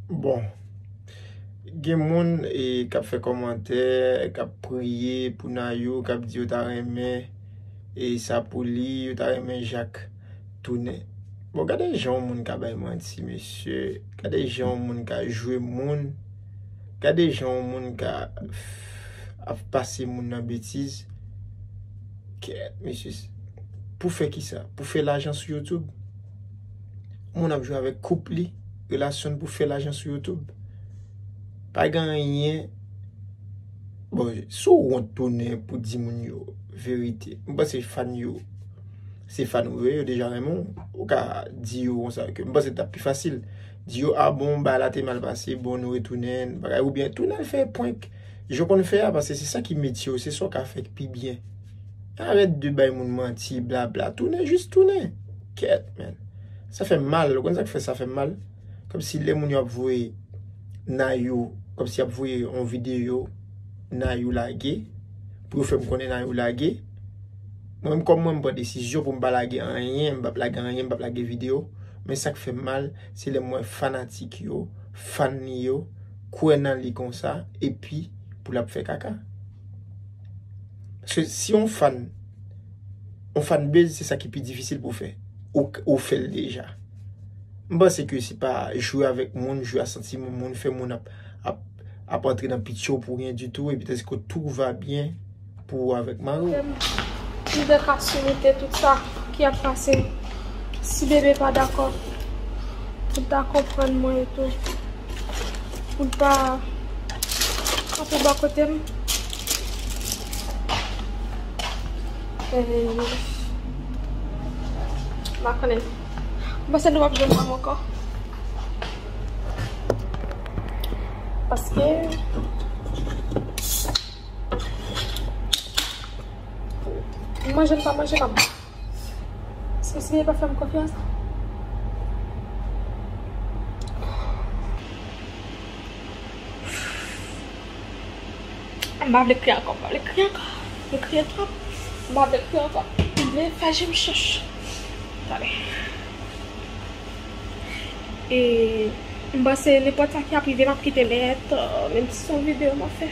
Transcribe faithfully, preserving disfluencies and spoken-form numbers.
Bon, gen moun e, k ap fè kòmantè, k ap priye pou Nayou, k ap di yo ta renmen e sa pou li, yo ta renmen Jak tounen. Bon, gade jan yon moun ka bay manti, mesye. Gade jan yon moun ka jwe moun. Gade jan yon moun ka ap pase moun nan betiz. Kèt, mesye. Pou fè kisa? Pou fè lajan sou YouTube? Moun ap jwe avèk koup li, relasyon l pou fè lajan sou YouTube. Pa gen anyen. Bon, si w wont tounen pou di moun yo verite, m panse fan yo, se fan ou yo, yo deja renmen w. Ou ka di yo konsa ke m panse t ap pi fasil. Di yo, a bon, bagay la te mal pase, bon, nou retounen, bagay, oubyen tounen al fè prank. Jan w konn fè a, paske se sa ki metye w, se sa w ka fè k pi byen. Arèt de bay moun manti, blabla. Tounen, jis tounen. Kèt, man. Sa fè m mal. Ou konn sa k fè sa fè m mal? Kòmsi lè moun yo ap voye Nayou, kòmsi y ap voye yon videyo Nayou lage, pou yo fè m konnen Nayou lage. Mwen menm, kòm mwen, m pran desizyon pou m pa lage anyen, m p ap lage anyen, m p ap lage videyo. Men sa k fè m mal, se lè m wè fanatik yo, fan li yo, kwè nan li konsa, epi pou l ap fè kaka. Paske si yon fan, yon fan base, se sa ki pi difisil pou w fè. Ou, ou fè l deja. M panse ke se pa jwe avèk moun, jwe a santiman moun, fè moun ap, ap, ap antre nan pitye w pou ryen ditou, epi tandiske tout va byen pou ou avèk mari w. Li de ka sou mete tout sa ki ap pase. Si bebe pa dakò, pou l ta konprann mwen etou. Pou l pa kanpe bò kote m. E, m pa konnen. M panse nou p ap janm wè m ankò. Paske m manje, m pa manje, m ap Sisye pa fè m konfyans. M pa vle kriye ankò, m pa vle kriye ankò. M vle kriye twòp. M pa vle kriye ankò. M vle fè je m chèch. Tande. E m panse nenpòt sa ki ap rive, m ap kite nèt, menm si se yon videyo m ap fè.